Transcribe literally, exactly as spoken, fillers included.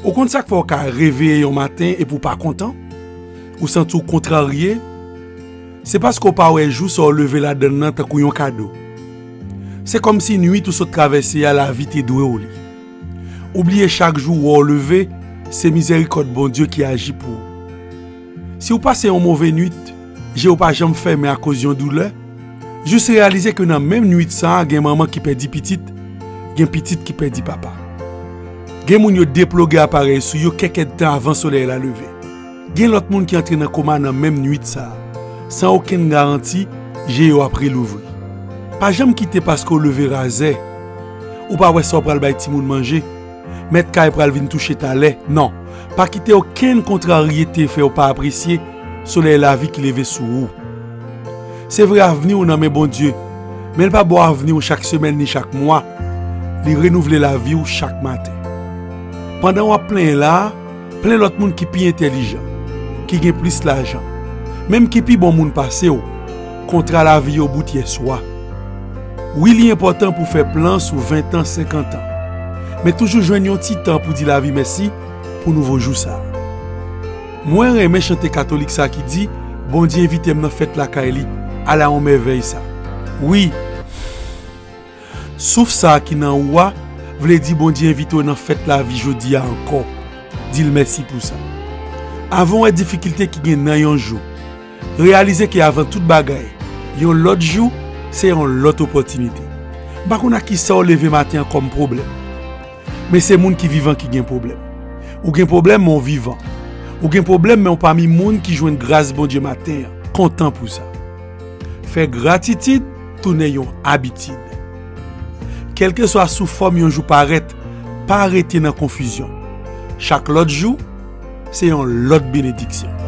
Ou konn sa k fè w ka reveye yon maten epi w pa kontan? Ou santi w kontrarye? Se paske w pa wè jou sa w leve ladan l nan tankou yon kado. Se kòmsi nwit ou sot travèse a lavi te dwe w li. Ou bliye chak jou w wè w leve, se mizèrikòd Bondye ki aji pou ou. Si w pase yon move nwit, je w pa janm fèmen akoz yon doulè, jis reyalize ke nan menm nwit sa a gen manman ki pèdi pitit, gen pitit ki pèdi papa. Gen moun yo deploge aparèy sou yo kèk èdtan avan solèy la leve. Gen lòt moun ki antre nan koma nan menm nwit sa a, san okenn garanti je yo ap relouvri. Pa janm kite paske w leve razè, ou pa wè sa w pral bay timoun manje, mèt kay pral vin touche talè. Non, pa kite okenn kontraryete fè w pa apresye solèy lavi ki leve sou ou. Se vre, avni w nan men Bondye, men l pa ba w avni w chak semèn ni chak mwa. Li renouvle lavi w chak maten. Pandan w ap plenyen la a, plen lòt moun ki pi entèlijan, ki gen plis lajan, menm ki pi bon moun pase w. Kontra lavi yo bout yèswa. Wi, li enpòtan pou w fè plan sou ven tan, senkant an. Men toujou jwenn yon ti tan pou di lavi mèsi pou nouvo jou sa a. Mwen renmen chante katolik sa ki di, Bondye envite m nan fèt lakay li. Ala yon mèvèy sa. Wi, souf sa a ki nan ou a vle di Bondye envite w nan fèt lavi jodi a ankò. Di l mèsi pou sa. Avan w wè difikilte ki gen nan yon jou, reyalize ke avan tout bagay, yon lòt jou se yon lòt opòtinite. M pa konn ak kisa w leve maten an kòm pwoblèm. Men se moun ki vivan ki gen pwoblèm. Ou gen pwoblèm, men w vivan. Ou gen pwoblèm, men w pami moun ki jwenn gras Bondye maten an. Kontan pou sa. Fè gratitid tounen yon abitid. Kèlkeswa sou fòm yon jou parèt, pa rete nan konfizyon. Chak lòt jou, se yon lòt benediksyon.